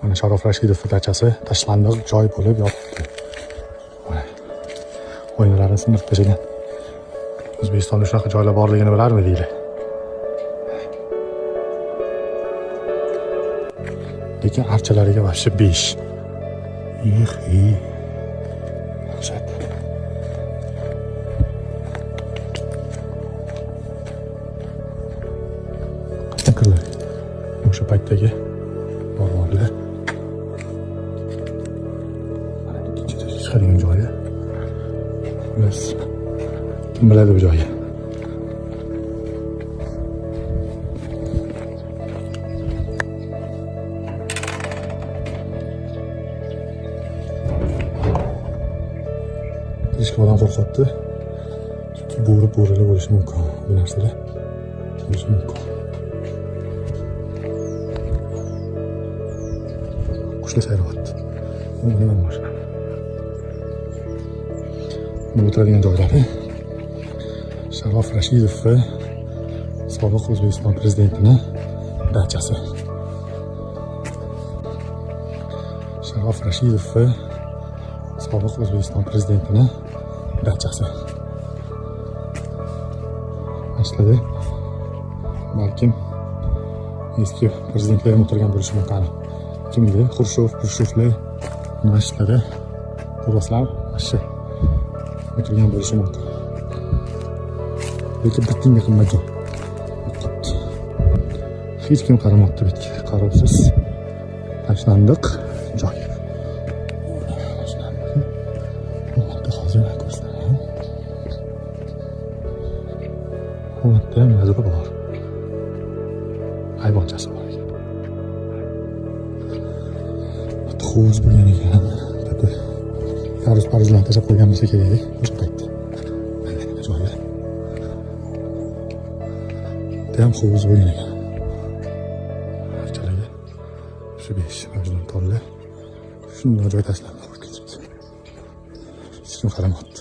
Mana Sharof Rashidov dachasi tashlandiq joy bo'lib yotibdi. Mana oynalarni sindirib tashlagan. O'zbekistonda shunaqa joylar borligini bilarmidinglar? Lekin archalariga вообще 5. Ih, dahshat. Qachon kiriladi? O'sha paytdagi borvorlar. Mana ikkinchi chiqadigan joyi. Xullas, kim biladi bu joyni? Kirishga odam qo'rqyapti. Chunki bo'ri bo'rilar bo'lishi mumkin. Bu narsalar bo'lishi mumkin. Qushlar sayrayapti. Bu nima mashina? Bu o'tiradigan joylari. Sharof Rashidov va sobiq O'zbekiston prezidentini dachasi. Sharof Rashidov va sobiq O'zbekiston prezidentini dachasi. Aslida balkim eski prezidentlar ham o'tirgan bo'lishi mumkin. Kim edi? Xrushov, Xrushchevlar masjidlarda ko'rasizlar, mana shu o'tirgan bo'lishi mumkin. Lekin bir tiyinga qimmat joy. Hech kim qaramabdi bu yerga. Qarovsiz tashlandiq joy. Hozir ko'rsataman. Bu yerda ham nimadir bor. Hayvonchasi bor ekan. Hovuz bo'lgan ekan. Bitta tarvuz paruzlarni tashlab qo'ygan bo'lsa kerak o'sha paytda. Mana joyi. Bu ham hovuz bo'lgan ekan. Archalaga shu 5 majnun tollar shunday joy tashlandi. Hech kim qaramabdi.